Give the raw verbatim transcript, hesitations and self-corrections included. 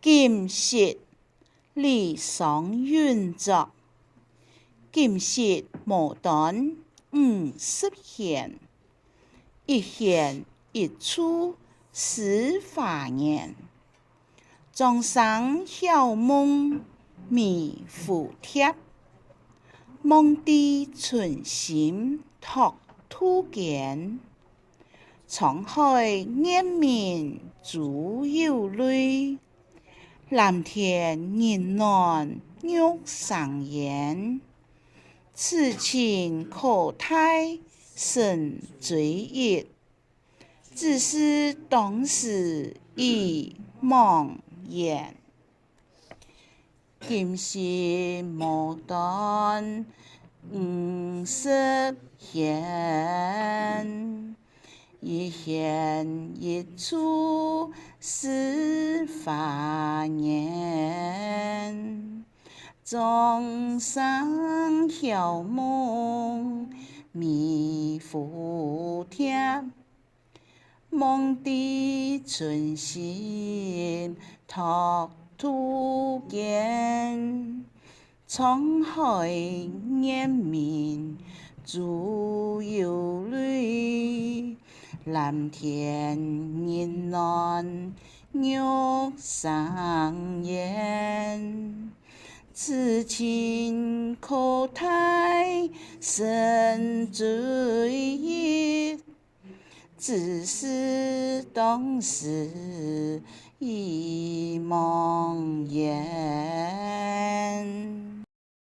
錦瑟，李商隱作。錦瑟無端五十弦，一弦一柱思華年。莊生曉夢迷蝴蝶，夢知春心託杜鵑。滄海月明珠有淚， 藍田日暖玉生煙。此情可待成追憶，只是當時已茫然。錦瑟無端五十弦， 一弦一柱思華年。莊生曉夢迷蝴蝶，夢知春心託杜鵑。 滄海月明珠有淚，藍田日暖玉生煙。此情可待成追憶， 只是當時已茫然。